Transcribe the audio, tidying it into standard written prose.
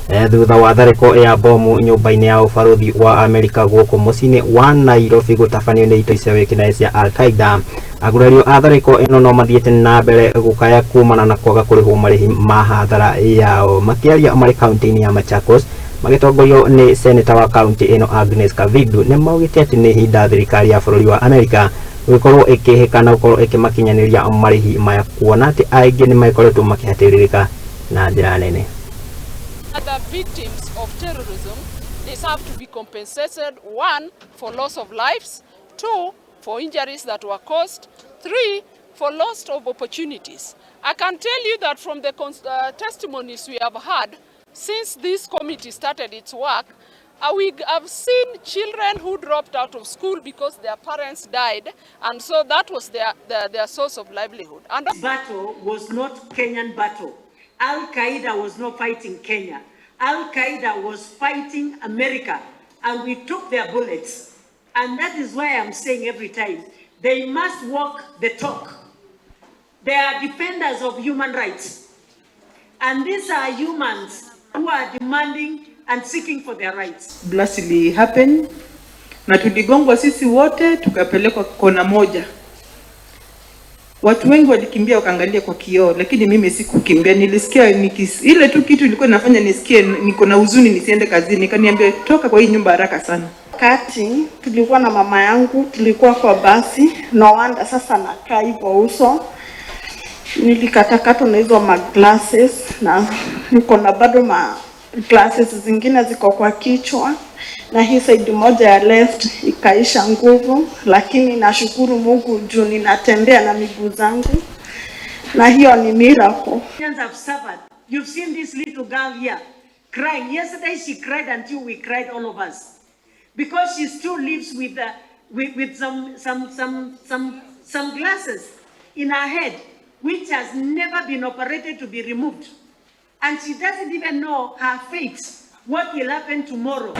Thutha wa tharĩko ya bomu nyũmba-inĩ ya ũbarũthi wa Amerika gũkũ mũciĩ-inĩ wa Nairobi gũtabanio nĩ itoi cia wĩkinaĩ cia Al-Qaeda. Agurario a tharĩko ĩno no mathiĩte na mbere gũkaya kumana na kwaga kũrĩhwo marĩhi ma hathara yao. Makĩaria marĩ kaunti-inĩ ya Machakos magĩtongorio nĩ seneta wa kaunti ĩno Agnes Kavindu, nĩ maugĩte atĩ nĩ ihinda thirikari ya bũrũri wa Amerika gũgĩkorwo ĩkĩhĩka na gũkorwo ĩkĩmakinyanĩria marĩhi maya, kuona atĩ aingĩ nĩ makoretwo makĩhatĩrĩrĩka na njĩra nene. Other victims of terrorism deserve to be compensated, one, for loss of lives, two, for injuries that were caused, three, for loss of opportunities. I can tell you that from the testimonies we have had since this committee started its work, we have seen children who dropped out of school because their parents died, and so that was their source of livelihood. And battle was not Kenyan battle. Al Qaeda was not fighting Kenya. Al Qaeda was fighting America, and we took their bullets. And that is why I'm saying every time, they must walk the talk. They are defenders of human rights. And these are humans who are demanding and seeking for their rights. Blast ili happen na tuligongwa sisi wote tukapelekwa kona moja. Watu wengi walikimbia wakaangalia kwa kioo, lakini mimi sikukimbia. Nilisikia ile tu kitu ilikuwa inafanya nisikie niko na huzuni nisiende kazini, ikaniambia toka kwa hii nyumba haraka sana. Kati tulikuwa na mama yangu, tulikuwa kwa basi. No wonder sasa nakaa hivyo uso, nilikatakatwa na hizo ma glasses na niko na bado ma glasses zingine ziko kwa kichwa, na hii side moja ya left ikaisha nguvu, lakini nashukuru Mungu juu ninatembea na miguu zangu, na hiyo ni miracle. Kenyans have suffered. You've seen this little girl here crying. Yesterday she cried until we cried, all of us, because she still lives with some glasses in her head, which has never been operated to be removed. And she doesn't even know her fate, what will happen tomorrow.